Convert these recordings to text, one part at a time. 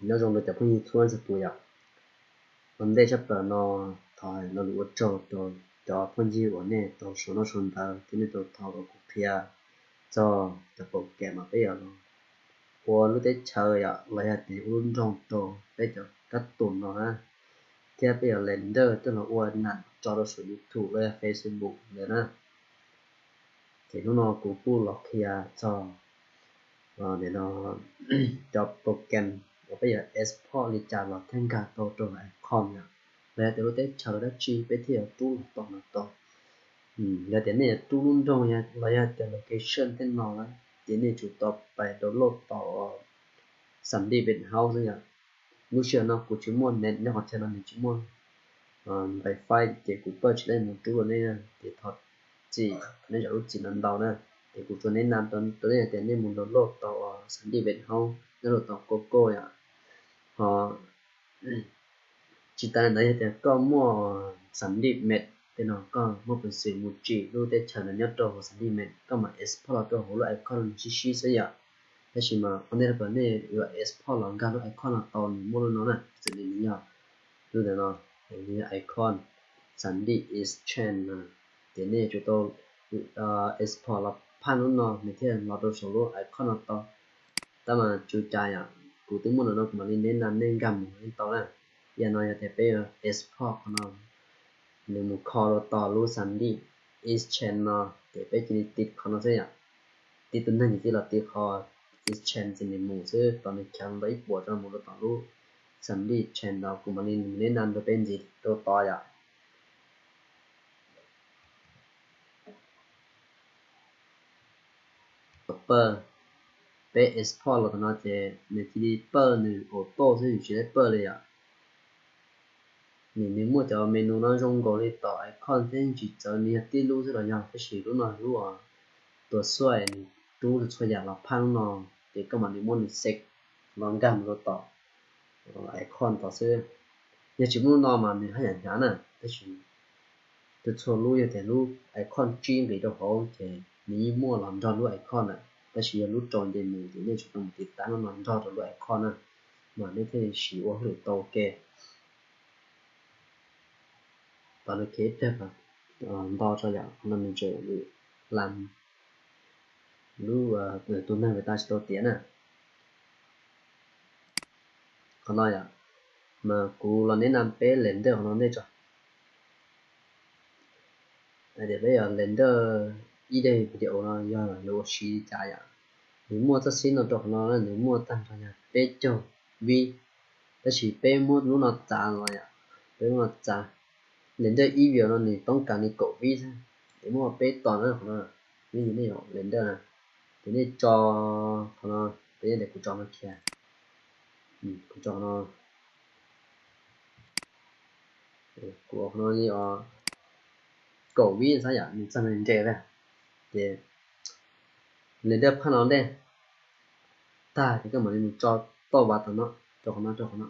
Nyob zoo rau cov phooj ywg txhua txhua tus yom. Ua ntej tshaj plaws no thov hais lo lus ua tsaug rau cov phooj ywg uas nej tau sau noj sau ntawv thiab nej tau thov kom kuv qhia txog cov program mas peb yuav los ua lub teb chaws yom, los yog tias ua lub nroog rau peb cov kab tus no na, thiab peb yuav render coj los ua nam tso rau saum YouTube los yog Facebook ntawd na. Ces hnub no kuv kuj los qhia txog cov program uas peb yuav export li cas los thiaj nkag tau rau icon yom, los yog tias lub teb chaws dab tsi peb thiaj yuav rub los tau no tau. Yog tias nej yuav rub lub nroog los yog tias location tej no na, ces nej tsum tau pais download tau Sandy Web Host xwb yom. Lub sij hawm no kuv tsis muaj net nyob qhov chaw no, nws tsis muaj wifi ces kuv pab tsis tau mus rub rau nej, ces thov txim nej zam lub txim no ntau na. Ces kuv tsuas neb na rau nej tias nej mus download tau Sandy Web Host nyob rau tom Google yom. Ho tsis tas li ntawd yog tias koj muaj Sandy Map tej no, koj muaj peev xwm mus tsim lub teb chaws no nyob rau hauv Sandy Map, koj mam export los rau hauv lub icon no sib sib xwb yom. Tab sis mas ua ntej tshaj plaws nej yuav export los nkag lub icon no tau nws muaj lub no na, xws li nws yog lub ntawm no, nws yog icon Sandy Exchange no, ces nej yuav tsum tau export los phaj lub no nws thiaj los rau saum lub icon no tau. Tab mas tsis ua cas yom, kuv twb muaj ntawm no kuv mam li neb na, nej nkag mus yeej tau na. Yam no yog tias peb yuav export qhov no nws mus kho rau tom lub Sandy Exchange no, ces peb cia li tiv qhov no xwb yom. Tiv tus neeg ces cia li los tiv qhov Exchange ces nws mus xwb, tos nws khav ntau ib puas rau mus rau tom lub Sandy Exchange no, kuv mam li neb na rau peb ntxiv rau tod yom. Pawj, peb export los tom no ces nws cia li pawj nws auto xwb, yus tsis tau pawj li yom. Nws, nws muaj cov menu no zoo nkaus li tom icon thiab, tsis txawv nws yog tib lub xwb los yog, tab sis lub no lub tua xuaj nws rub txhua yam los phaj lub no, ces koj mam li muab nws xev los nkag mus rau tom icon tod xwb. Yog tsis muaj lub no mas nws haj yam hnyav na, tab sis txhua txhua lub yog tias lub icon tsib nqis rau hauv ces nws yeej muaj los nrog lub icon lawm, tab sis yog lub rau nce mus ces nej tsum tau mus tiv tab lub no nrog rau lub icon na, mas nej thiaj li siv ua hauj lwm tau ua ke. Tos nws khiav ib pliag nto tso yom, qhov no nws tseem lwm lam lub tus neeg lawv tas tsis tau tiav na. Qhov no yom, mas kuv los neb na peb render qhov no ntej tso. Hais tias peb yuav render ib daim video no yog yuav ua si li cas yom. Nws muaj txoj xib no rau qhov no, nws muaj tag nrho yog peb caug vib, tab sis peb muab lub no txav los yom, peb muab no txav, render ib video no nws toob kas li kaum vib xwb, es muab peb tos na qhov no, vib nej yuav render na, ces nej tso qhov no, peb tias kuv tso no kiag, kuv tso no, kuv ua qhov no li os, kaum vib xwb yom, nws txog nws nres lawm, ces render phaj no ntej tag ces koj mam li mus tso toj vas tom no, rau qhov no, rau qhov no,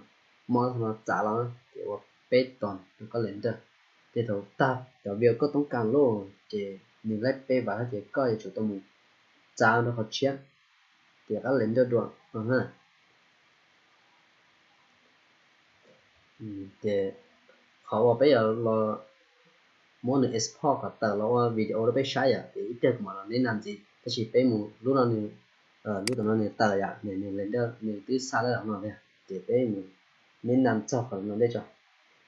muab qhov no txav los ces ua peb tos rau koj render. Ces thaum tag cov video koj toob kas lawm ces nws laib peb vas thiab ces koj yuav tsum tau mus txav rau qhov tshiab, ces rov qab render dua no na. Ces qhov uas peb yuav los muab nws export kom tawm los ua video rau peb saib yom, ces ib pliag kuv mam los neb na ntxiv, tab sis peb mus lub no nws, lub tom no nws tawm yom, nws render nws twb xa lawm no, ces peb mus neb na txog qhov no ntej tso.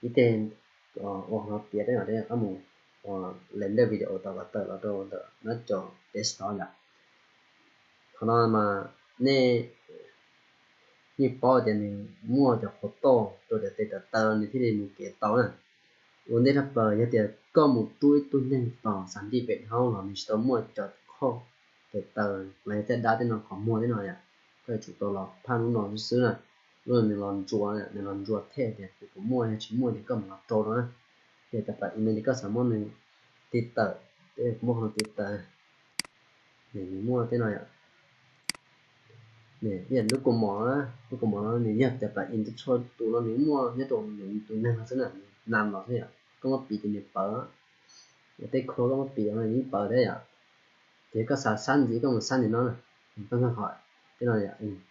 Ib pliag ua qhov no tiav peb mam rov qab mus render video tau kom tawm los rau ntawm nab cov desktop yom. Qhov no mas nej yeej paub tias nws muaj cov qhov toj rau cov tes taw taw nws thiaj li mus kev tau na. Ua ntej tshaj plaws yog tias koj mus rub ib tug neeg tom xav nti pem hauv los nws tsis tau muaj cov khoj tes taw los yog tej dab tej no qhov muag tej no yom, koj yuav tsum tau los phaj lub no xwb xwb na. Lub no nws los ntsuas, nws los ntsuas thiaj tias kuv puas muaj, yog tsis muaj ces koj mam los rau no na. Ces cov plug-in no ces koj xav muab nws tiv tawm, muab qhov no tiv tawm, nws muaj tej no yom. Ib yam lub kaus mom, lub kaus mom no nws yog cov plug-in txhua tus no nws muaj nyob rau nws tus neeg no xwb na, nws nam los xwb yom. Koj muab piv ces nws pawv, tej kho koj muab piv no nws yeej pawv thiab yom. Ces koj xav xab ntxiv koj mus xab ntxiv no na, koj nkag qhov Tej no,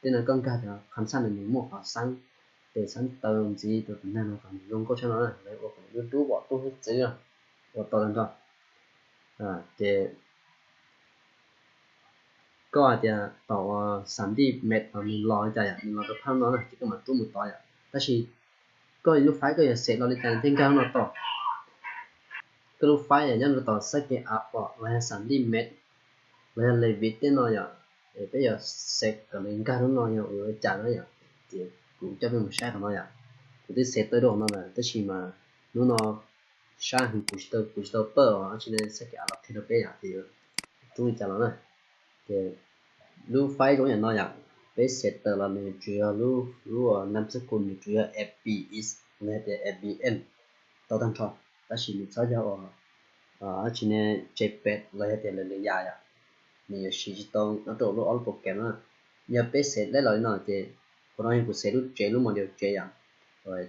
tej no koj nkag cov qhab xaj no nws muaj qhov xab tes xab taw ntxiv rau tus neeg no kom nws zoo nkauj tshaj no na, lawv ua kom nws dub dub vom tub txwv txwv ua tau tag nrho. Ces koj hais tias tom xam dij met nws los li cas yom, nws los rau phab no na ces koj mam rub mus tod yom. Tab sis koj lub file koj yuav xev los li cas thiaj nkag lub no tau. Koj lub file yog nyob rau tom xab ke a pom los yog xam dij met los yog levit tej no yom, es peb yuav xev kom nws nkag lub no yog ua li cas na yom. Ces kuv coj peb mus saib qhov no yom. Kuv twb xev tau dua qhov no lawm tab sis mas hnub no sab heev kuv tsis tau, kuv tsis tau pawj os, tsis ne xab ke a los qhia rau peb yom, ces yuav rub li cas los na. Ces lub file zoo yam no yom, peb xev tawm los nws tsuas yog lub, lub nam xab kus nws tsuas yog F P S los yog tias F P M tau tag nrho, tab sis nws txhob yog ua tsis ne JPEG los yog tias lwm lwm yam yom, nws yuav siv tsis tau nyob rau lub ob lub program no. Yog peb xev leb los li no ces, qhov no yog kuv xev lub tsev, lub model tsev yom,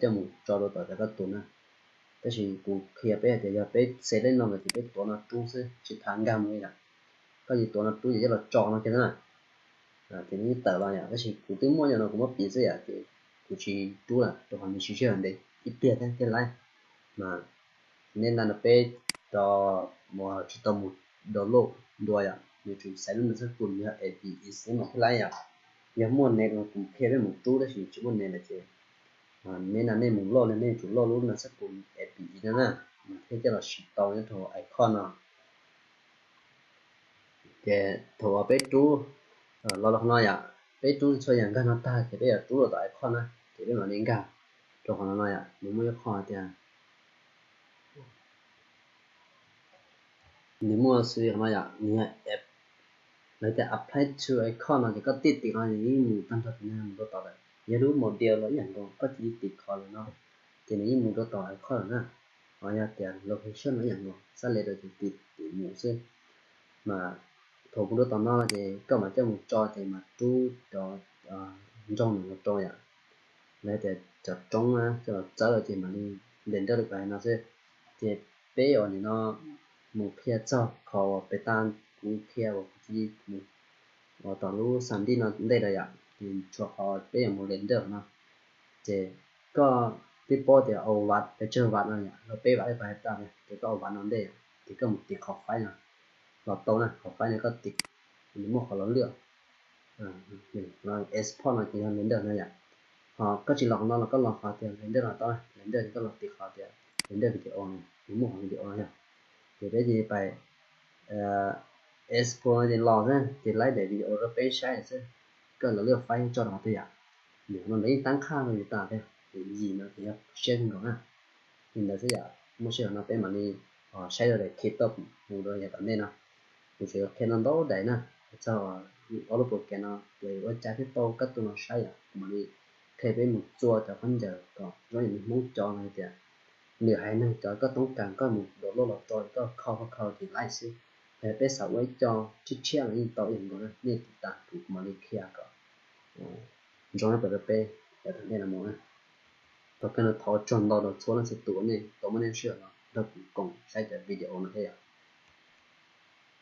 coj mus tso rau tom cov koj tus na. Tab sis kuv qhia peb hais tias yog peb xev leb no lawm ces peb tuav no rub xwb tsis tas nkag mus li yom. Koj yeej tuav no rub ces coj los tso no kiag na, ces nws yeej tawm los yom. Tab sis kuv twb muaj yam no kuv muab piv xwb yom, ces kuv tsis rub lawm rau qhov nws siv sij hawm ntev ib pliag thiab thiaj laib. Mas nej nta no peb rov mus tsis tau mus download dua yom, nws tsuas xaiv lub nam xab kus yog F P S xwb mas thiaj laib yom. Yog muaj net no kuv qhia peb mus rub, tab sis tsis muaj net lawm ces nej na, nej mus load no nej tsum load lub nam xab kus F P S no na, mas thiaj coj los siv tau nyob rau icon no. Ces thaum uas peb rub los rau qhov no yom, peb rub txhua yam nkag no tag ces peb yuav rub rau tom icon na, ces peb mam li nkag rau qhov no no yom. Nws muaj ib qho tias, nws muaj xws li qhov no yom, nws yog app, lawv tias apply to icon no ces koj tib tim qhov no nws yeej mus tag nrho tus neeg mus rau tom lawm. Yog lub model los ib yam nkaus, koj cia li tim qhov lawm no ces nws yeej mus rau tom icon lawm na. Ho yog tias location no ib yam nkaus, xab le rau ces tim tim mus xwb. Mas thaum mus rau tom no ces koj mam coj mus tso ces mam rub cov nroog no los rau yom, lawv tias cov roob na coj los txawb ces mam li render li kuv hais no xwb. Ces peb ua nim no mus qhia txog qhov uas pem tas kuv qhia uas kuv cia li mus uas tom lub xam dij no ntej lawm yom, ces tshuav qhov peb yuav mus render no. Ces koj twb paub tias au vat pes tsawg vat no yom, los peb vat li kuv hais tas, ces koj au vat no ntej yom, ces koj mus tim qhov file no los tau na, qhov file no koj tim, nws muaj qhov los lwaj, export no ces yog render no yom. Ho koj tsis los qhov no los koj los qhov tias render no tau, render ces koj los tim qhov tias render video no, nws muaj qhov video no yog. Ces peb cia li pais export no ces los xwb ces laib daim video rau peb saib xwb. Koj los lwaj file tso rau qhov twg yom. Nim no lawv yeej tab qhaj rau yus tas thiab, ces yim no ces yog siab kawg nkaus na. Li ntawd xwb yom, muaj sij hawm no peb mam li saib rau daim KTOP mus rau yav tom ntej no. Kuv tseem yuav qhia no ntau daim na, txog ob lub program no ces ua cas thiaj tau koj tus no saib yom, kuv mam li qhia peb mus txua cov khaub ncaws kom zoo li nws Hmoob cov no hais tias, nws haiv neeg cov koj toob kas koj mus download los rau koj kho kho kho ces laib xwb. Yog peb xav ua ib co tshiab tshiab los yeej tau ib yam nkaus na, nej tiv tas kuv mam li qhia kom zoo ib yam rau peb yav tom ntej no mus na. Thaum kawg no thov tsaug ntau rau txhua leej txhua tus uas nej tau muab nej sij hawm los nrog kuv koom saib cov video no thiab yom.